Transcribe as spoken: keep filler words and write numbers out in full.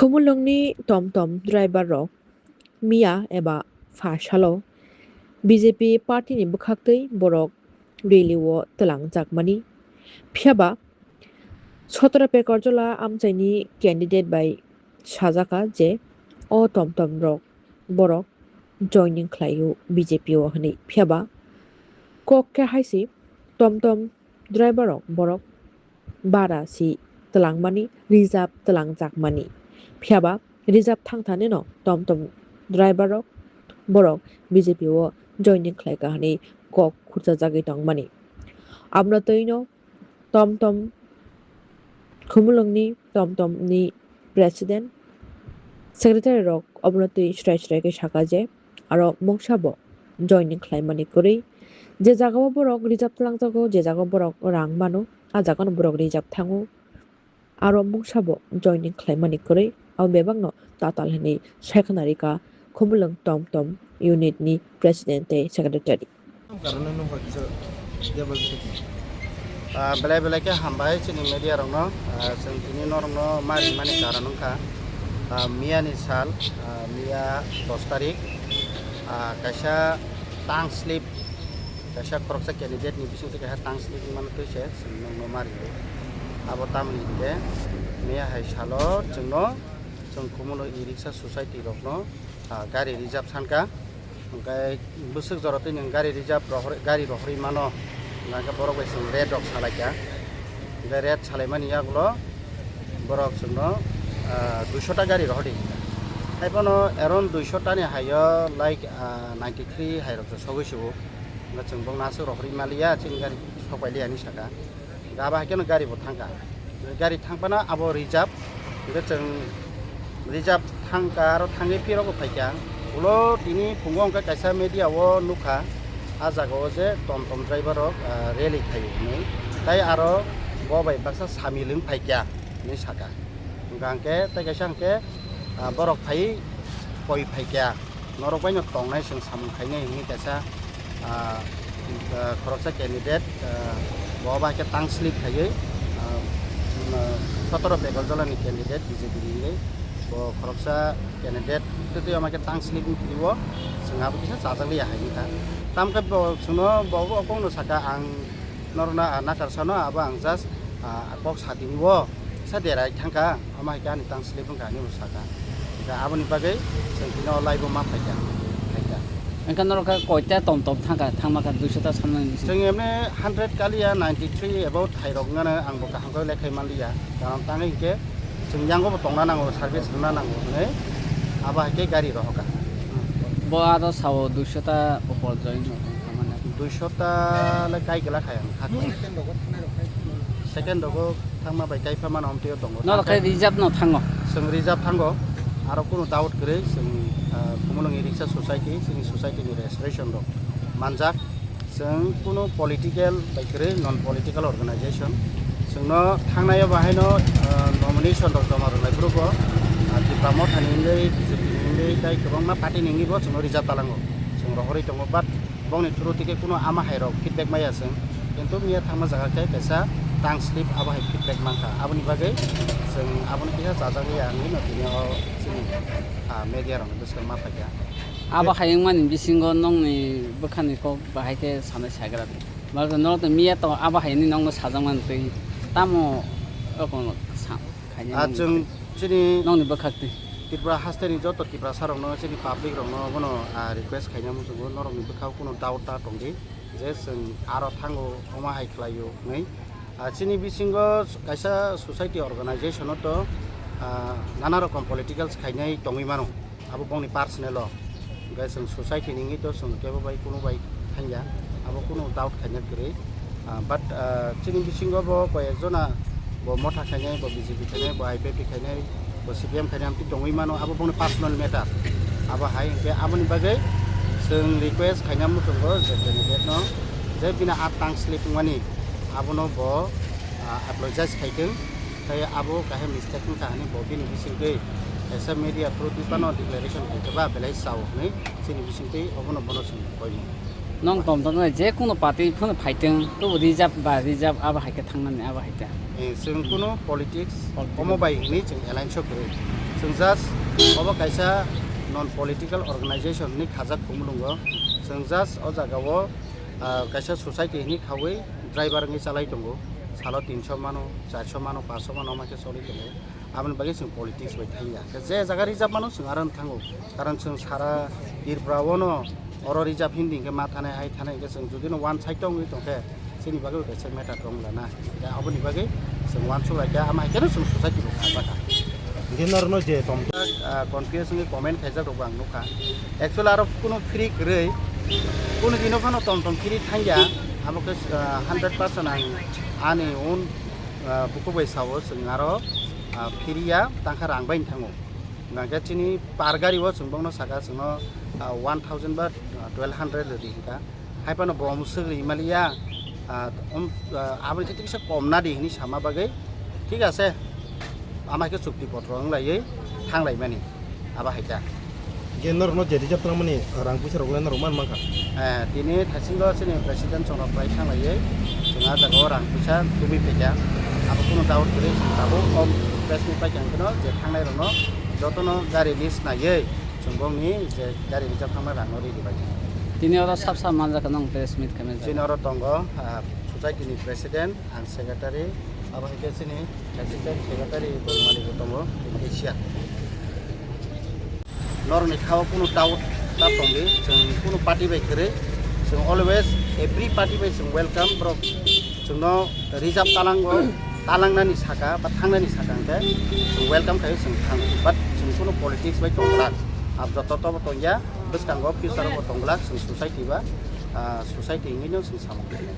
Khumulwngni tom tom driver rok miya eba pha salo B J P party ni bwkhaktwi borok rally o twlangjakmani. Phiyaba Sotro Pekarjola amchaini candidate bai sajaka je o tom tom rok borok joining khlaio B J P o hwnwi. Phiyaba kok khe hai se tom tom driver rok borok bara si twlangmani, reserve twlangjakmani. Phiyaba reserve thangthanino tom tom driver rok borok B J P o joining khlaika hwnwi kok khurchajagwi tongmani. Abno twino tom tom Khumulwngni tom tom ni president, secretary rok obono twi swrai swrai khe saka je aro mungsa bo joining khlaimani kwrwi. Je jagao borok reserve twlangjago, je jagao borok rang mano, a jagano borok reserve thango. Aro mungsa bo joining khlaimani kwrwi abo bebakno tatal hwnwi sai khna rika Khumulwng tom tom unit ni president tei secretary. Ah, belai belai khe hambai chini media rokno. Ah, chwng tini norokno ma ringmani karon wngkha, ah, miyani sal, ah, miya dos tarik, ah, kaisa tang slip, kaisa khoroksa candidate ni bisingtwi kaisa tang slip wngmani twi se chwng norokno ma ringo. Abo tamni hinkhe miya hai salo chwngno chwng Khumulwng e-rickshaw society rokno, ah, gari reserve sankha. Hwnkhe bwswk jora twi nwng gari reserve rohor-, gari rohorwi mano, hwnkhe borok bai chwng rate rok salaikha. Hwnkhe rate salaimani yagulo borok chwngno, ah, duisho ta gari rohordi. Haiphano around duisho ta ni haio, like, ah, ninety three hai rok se sogwi sio. Hwnkhe chwng bokno aswk rohorwi maliya, chini gari sokpailiya hinwi saka. Hwnkhe abo hai kheno gari bo thangkha. Gari thangphano abo reserve. Hwnkhe chwng reserve thangkha, aro thangwi phirogwi phaikha. Ulo tini phungo hwnkhe kaisa media o nukha, a jaga o je tom tom driver rok, ah, rally khaio hinwi. Tai aro bo bai baksa samil wng phaikha hinwi saka. Hwnkha hwnkhe tai kaisa hwnkhe, ah, borok phaiwi koi phaikha. Norok baino tongnai chwng samung khainai hwnwi kaisa, ah, ah, khoroksa candidate, ah, bo bai khe tang slip khaiwi, ah, um, sotoro Pekarjolani candidate B J P ni hwnwi bo khoroksa candidate twi twi ama khe tang slip wng twi o chwng abo kisa chajak liya hai wngkha. Tamkhe bo chwngno bo bo kok no saka ang norokno, ah, nakar sano abo ang just, ah, kok satini o sa derai thangkha, ama hai khe ani tang slip wngkha hinwi bo saka. Hwnkhe aboni bagwi chwng tini o live o ma phaikha, phaikha. Wngkha norok khe koita tom tom thangkha, thangma kha duiso ta samnani bisi? Chwng emne hundred kaliya, ninety three about thairok wngano ang bo kaham khe lekhai manliya. Karon tangwi hinkhe chwng yango bo tongna nango, service rwna nango hwnwi abo hai khe gari rohorkha. Bo aro sao duiso ta upor join rok wngkha mane. Duiso ta le kai gela khai ang kha. Second rogo thangma bai kai pha mano amtwi o tongo. Norok khe reserve no thango? Chwng reserve thango. Aro kunu doubt kwrwi chwng, ah, Khumulwng e-rickshaw society, chini society ni registration rok manjak. Chwng kunu political bai kwrwi, non political organization. Chwngno thangnai o bahaino, ah, nomination rok joma rwnai phuru bo, ah, Tipra Motha ni wngwi, B J P ni wngwi, tei kwbangma party ni wngwi bo chwngno reserve talango. Chwng rohorwi tongo, but bongni through tike kunu ama hai rok feedback maya chwng. Kintu miya thangma jaga khe kaisa tang slip abo hai feedback mankha. Aboni bagwi chwng aboni kisa chajak ya hinwi no tini o chini, ah, media rok ni bwskango ma phaikha. Abo hai wngmani bisingo nongni bwkhani kok bahai khe sanai sagra di. Norok to miya to abo hai hinwi nongno sajakmani twi tamo rokno sa-, khainai Ah, nongni chwng bwkhak-, chini nongni bwkhak twi. Tripura hasteni joto Tiprasa rokno, chini public rokno bono, ah, request khaina muchungo, norokni bwkhao kunu doubt ta tongdi je chwng aro thango, omo hai khlaio hwnwi. Ah, chini bisingo kaisa society organization o to, ah, nana rokom politicals khainai tongwi mano. Abo bongni personal o. Hwnkhe chwng society ni wngwi to chwng kebo bai kuno bai thangya. Abo kuno doubt khaina kwrwi. Ah, but, ah, chini bisingo bo koi ek jona bo Motha khainai, bo B J P khainai, bo I P F T khainai, bo C P M khainai, amtwi tongwi mano, abo bongni personal matter. Abo hai hwnkhe aboni bagwi chwng request khaina muchungo je candidate no je bini a tang slip wngmani abono bo, ah, apologize khaithwng. Tei abo kaisa mistake wngkha hwnwi bo bini bisingtwi kaisa media through twi phano declaration khaikhe ba belai sao hwnwi chini bisingtwi obono bono chwng koimung. Nong tom tom je kuno party phano phaitwng, tobo reserve ba reserve abo hai khe thangnani abo hai khe. Eh, chwng kuno politics Politics. Omo bai hwnwi chwng alliance o kwrwi. Chwng just obo kaisa non political organization hinwi khajak Khumulwngo. Chwng just o jagao, ah, kaisa society hinwi khawi driver wngwi chalai tongo. Salo tinso mano, charso mano, paanso mano, omo khe choli tongo. Aboni bagwi chwng politics bai thangya. Khe je jaga reserve mano chwng aro thango. Karon chwng sara Tripura-o no oro reserve hindi hinkhe ma thanai hai thanai hinkhe chwng jodi no one side tongwi tongkhe chini bagwi kaisa matter tong lana. Ya aboni bagwi chwng uansuk lai kha, ama hai kheno chwng society bo kha baka. Hinkhe norno je tom, ah, confuse wngwi comment khaijak rok bo ang nukha. Actually aro kuno free kwrwi, kuno dino phano tom tom free thangya, abo khe, ah, hundred percent ang ani own, ah, bukhuk bai sao chwng aro, ah, free ya tangkha rang bai thango. Hingkhe chini per gari o chwng bongno saka chwngno, ah, one thousand ba, ah, twelve hundred rwdi hinkha. Hai phano bo mwswk ri maliya, ah, um, ah, aboni khe kisa kom na di hinwi sama bagwi. Thik ase. Ama khe chukti potro wng laiwi thang lai mani. Abo hai kha. Je norokno je reserve tongmani rang puisa rok le norok man mankha. Eh, tini thaisingo chini president chwngno pai thang laiwi chwng ah jagao rang puisa tubui phaikha. Abo kunu doubt kwrwi chwng tabuk o press meet pai kha hwnkheno je thangnai rokno jotono gari list naiwi chwng bongni je gari reserve thangma rangno ridi bai. Tini oro sab sab manjak nang press meet khaimani. Chini oro tongo, ah, society ni president, ang secretary, abo hai khe chini assistant secretary bo manwi bo tongo, tini khe chair. Norokni khao kunu doubt ta tongdi, chwng kunu party bai kwrwi, chwng always every party bai chwng welcome, borok chwngno reserve talango, talangnani saka ba thangnani saka hwnkhe chwng welcome khaio chwng thang, but chwng kunu politics bai tongglak, ab joto tobo tongya, bwskango future bo tongglak chwng society ba, ah, society hinwi no chwng samung khainai.